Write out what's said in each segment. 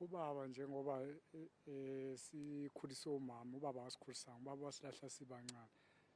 Ubaba njengoba sikhuliswe umama, ubaba wasikhulisanga, ubaba wasilahla sibancane.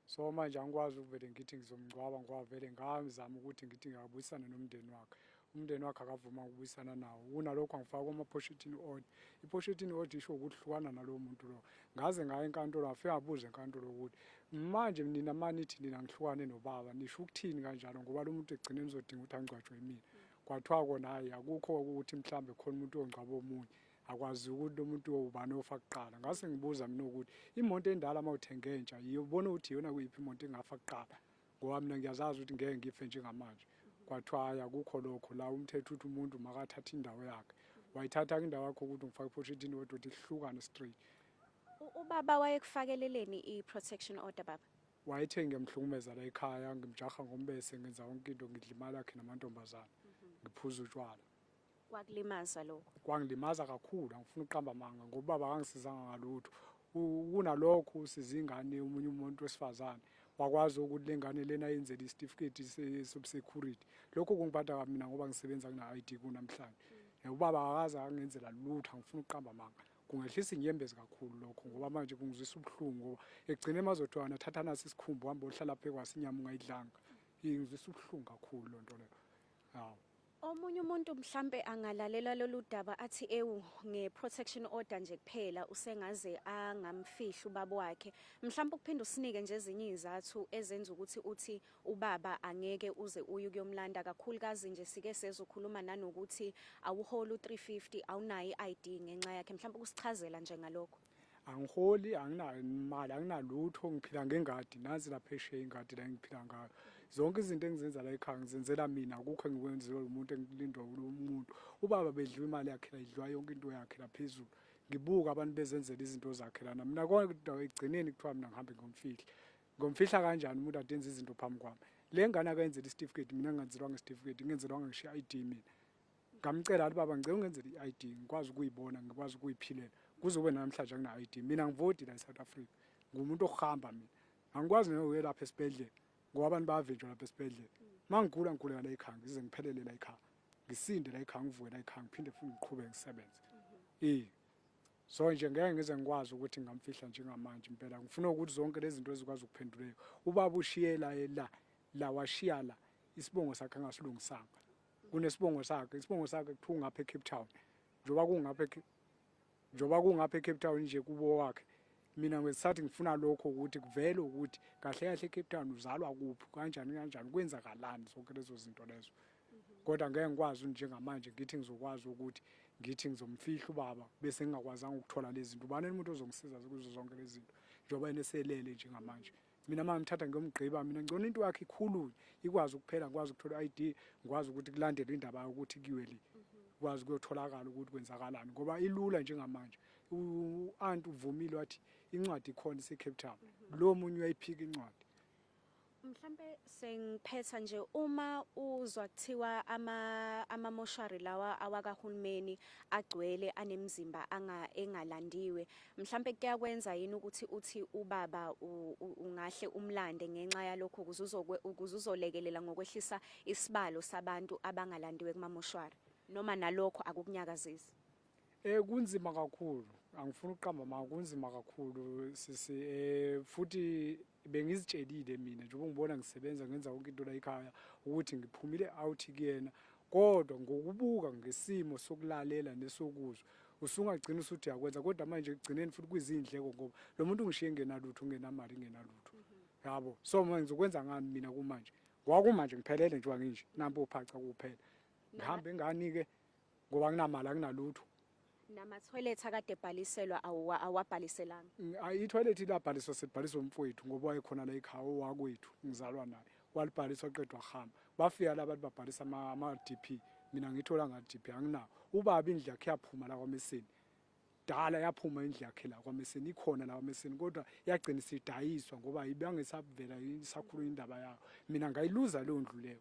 So manje angikwazi ukuvele ngithi ngizomngcwaba ngoba vele ngazama ukuthi ngithi ngiyabuyisana nomndeni wakhe. Umndeni wakhe akavuma ukubuyisana nawo. Kunalokho angifaka kuma-protection order. I-protection order isho ukuhlukana nalowo muntu lo. Ngaze ngaya enkantolo, ngafika ngabuza enkantolo ukuthi manje nina manithi nina ngihlukane nobaba nisho ukuthini kanjalo, ngoba lo muntu ekugcineni uzodinga ukuthi angcwatshwe yimina. Kwathiwa kona hhayi, akukho ukuthi mhlambe khona umuntu ongcwaba omunye, akwazi ukuthi lo muntu ubani ofa kuqala. Ngase ngibuza mina ukuthi imoto endala uma uthenge entsha iyobona ukuthi iyona kuyiphi imoto engafa kuqala, ngoba mina ngiyazazi ukuthi ngeke ngife njengamanje. Kwathiwa hhayi, akukho lokho la, umthetho uthi umuntu makathathe indawo yakhe. Wayithatha indawo yakho ukuthi ngifake i-protection order ukuthi ihlukane straight. Ubaba wayekufakeleleni i-protection order, baba? Wayethe ngiyamhlukumeza la ekhaya, ngimjaha ngombese, ngenza yonke into, ngidla imali yakhe namantombazane, ngiphuza utshwala. Kwakulimaza lokho? Kwangilimaza kakhulu, angifuni ukuqamba amanga, ngoba ubaba akangisizanga ngalutho. Kunalokho usiza ingane omunye umuntu wesifazane, wakwazi ukuthi le ngane lena yenzele isitifiketi sobusecurity. Lokho kungiphatha kabi mina ngoba ngisebenza kuna-ID kunamhlanje. Ubaba akakaze angenzela lutho, angifuni ukuqamba amanga. Kungehlisa inyembezi kakhulu lokho, ngoba manje kungizwisa ubuhlungu, ngoba ekugcineni mazothiwa nathatha nasi isikhumbu uhambe ohlala phezu kwaso, inyama ungayidlanga. Ingizwisa ubuhlungu kakhulu loo nto leyo. Hawu. Omunye umuntu mhlambe angalalela lolu daba athi ewu, nge-protection order nje kuphela usengaze angamfihli ubaba wakhe. Mhlambe ukuphinda usinike nje ezinye izathu ezenza ukuthi uthi ubaba angeke uze uye ukuyomlanda, kakhulukazi nje sike sezokhuluma nanokuthi awuholi u-350, awunayo i-ID ngenxa yakhe. Mhlawumbe ukusichazela nje ngalokho. Angiholi, anginayo imali, anginalutho, ngiphila ngengadi. Nansi lapha phesheya ingadi la engiphila ngayo. Zonke izinto engizenza la ekhaya ngizenzela mina, akukho engikwenziwe umuntu, engilindwa umuntu. Ubaba bedliwa imali yakhe la, idliwa yonke into yakhe la phezulu. Ngibuka abantu bezenzela izinto zakhe lana, mina kodwa ekugcineni kuthiwa mina ngihambe ngomfihla. Ngomfihla kanjani umuntu ade enza izinto phambi kwami? Le ngane akayenzela isitifiketi, mina ngingenzelwanga isitifiketi, ngingenzelwanga ngisho i-ID mina. Ngamcela athi, "Baba, ngicela ungenzele i-ID ngikwazi ukuyibona, ngikwazi ukuyiphilela." Kuze kube namhlanje angina-ID. Mina ngivoti la e-South Africa, ngumuntu okuhamba mina. Angikwazi nokuya lapha esibhedlela ngoba abantu bayavinjwa lapha esibhedlela. Uma ngigula ngigulela la ekhaya, ngize ngiphelele la ekhaya, ngisinde la ekhaya, ngivuke la ekhaya, ngiphinde futhi ngiqhubeke ngisebenze. So nje ngeke ngize ngikwazi ukuthi ngingamfihla njengamanje. Impela ngifuna ukuthi zonke lezi zinto ezikwazi ukuphenduleka. Ubaba ushiye la la la, washiya la isibongo sakhe angasilungisanga. Kunesibongo sakhe, isibongo sakhe kuthiwa ngapha eCape Town. Njengoba kungapha eCape Town nje kubo wakhe, mina ngesathi ngifuna lokho ukuthi kuvele ukuthi kahle kahle eCape Town uzalwa kuphi, kanjani kanjani, kwenzakalani, zonke lezo zinto lezo. Kodwa ngeke ngikwazi njengamanje ngithi ngizokwazi ukuthi ngithi ngizomfihla ubaba bese ngingakwazanga ukuthola lezi zinto. Ubani umuntu ozongisiza kuzo zonke lezi zinto njengoba yena eselele njengamanje? Mina uma ngimthatha ngiyomgqiba, mina ngcono into yakhe ikhulunywe ikwazi ukuphela, ngikwazi ukuthola i-ID, ngikwazi ukuthi kulandelwe indaba yokuthi kuyiwe le, kwazi kuyotholakala ukuthi kwenzakalani, ngoba ilula njengamanje. U-anti uvumile wathi incwadi ikhona ise-Cape Town, lo munye uyayiphika incwadi. Mhlambe sengiphetha nje, uma uzwa kuthiwa amamoshari lawa awakahulumeni agcwele anemizimba anga engalandiwe, mhlambe kuyakwenza yini ukuthi uthi ubaba ungahle umlande ngenxa yalokho, ukuze uzolekelela ngokwehlisa isibalo sabantu abangalandiwe kumamoshwari, noma nalokho akukunyakazisi? Kunzima kakhulu. Angifuni ukuqamba amanga, kunzima kakhulu sisi. Futhi bengizitshelile mina njengoba ngibona ngisebenza, ngenza yonke into la ekhaya, ukuthi ngiphumile out kuyena, kodwa ngokubuka ngesimo sokulalela nesokuzwa usungagcina usuthi uyakwenza, kodwa manje ekugcineni futhi kwizindleko, ngoba lo muntu ngishiye ngenalutho, ngenamali, ngenalutho, yabo. So manje ngizokwenza ngani mina kumanje? Kwakumanje ngiphelele nje, nginje nampo uphaca kuphela, ngihambe ngani-ke ngoba nginamali, anginalutho. Namathoyilethi akade ebhaliselwa awabhaliselanga? Ayi, ithoyilethi labhaliswa, selibhaliswa umfowethu ngoba wayekhona la ekhaya, owakwethu, ngizalwa naye. Walibhaliswa qedwa wahamba. Bafika la abantu babhalisa ama-DP, mina ngithola nga-DP anginawo. Ubaba indlu yakhe yaphuma la kwaMeseni dala, yaphuma indlu yakhe la kwaMeseni, ikhona la kwaMeseni, kodwa yagcina isidayiswa ngoba ibangesavela isakhulunywa indaba yayo. Mina ngayiluza leyo ndlu leyo.